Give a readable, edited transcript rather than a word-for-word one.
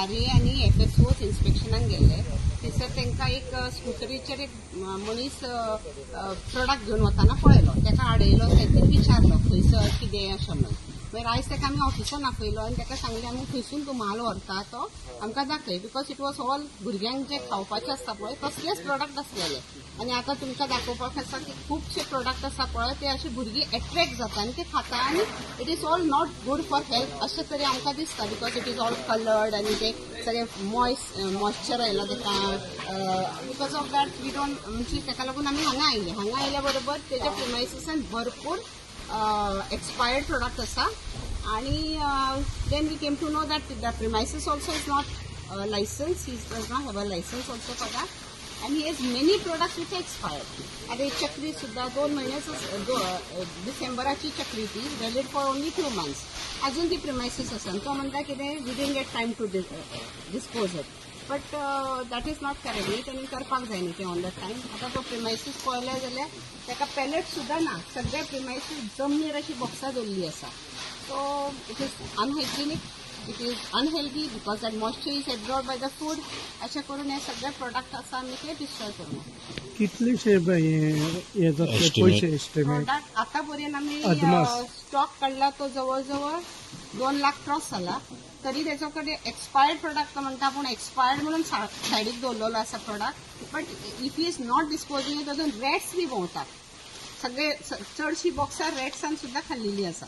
R A आनी F S ओज इन्स्पेक्शनाक गेल्ले. थंयसर तांकां एक स्कुटरीचेर एक मनीस प्रोडक्ट घेवन वताना पळयलो. ताका आडयलो, तांकां विचारलो खंयसर कितें अशें म्हणून. मागीर आयज ताका आमी ऑफिसान आपयलो आनी ताका सांगलें, आमी खंयसून तूं म्हाल व्हरता तो आमकां दाखय, because it was all भुरग्यांक जे खावपाचें आसता पळय तसलेच प्रोडक्ट आसलेले. आनी आतां तुमकां दाखोवपाक आसा की खुबशे प्रोडक्ट आसा पळय, ते अशे भुरगीं एट्रॅक्ट जाता आनी ते खाता आनी it is all not good for health अशें तरी आमकां दिसता, because it is all coloured आनी ते सगळे मॉयश्चर आयला ताका. Because of that we don't, म्हणजे ताका लागून आमी हांगा आयले. हांगा आयल्या बरोबर तेज्या प्रिमायसिसान भरपूर एक्सपायर्ड प्रोडक्ट आसा आणि then we came to know that the premises also is not licensed. He does not have a license also for that and he has many products which are expired. आता ही चक्री सुद्धा 2 म्हयन्याच, डिसेंबराची चक्री, ती valid for only 2 months. अजून ती premises आसा आनी तो म्हणटा कितें, we didn't get time to dispose it, but that is not correct न्ही. तेणी करपाक जाय न्ही तें ऑन the time. आतां तो प्रिमायसीस पळयले जाल्यार ताका पॅलेट सुद्दां ना. सगळे प्रिमायसीस जमनीर अशी बॉक्सां दवरली आसा. So it is unhygienic, it is unhealthy because that moisture is absorbed by the food. अशें करून हे सगळे प्रोडक्ट आसा, आमी ते डिस्ट्रॉय करूं. कितलेशे हे जातले? Estimate. पयशे एस्टिमेट. प्रोडक्ट आता पर्यंत आमी अदमास. स्टॉक काडला तो जवळ जवळ 2 लाख क्रॉस जाला. तरी तेचो कडेन एक्सपायर्ड प्रोडक्ट म्हणटा, पूण एक्सपायर्ड म्हणून सायडीक दवरलेलो आसा product, but if he is not disposing, तातूंत रॅट्स बी भोंवतात. सगळे चडशी बॉक्सां रॅट्सान सुद्दां खाल्लेली आसा.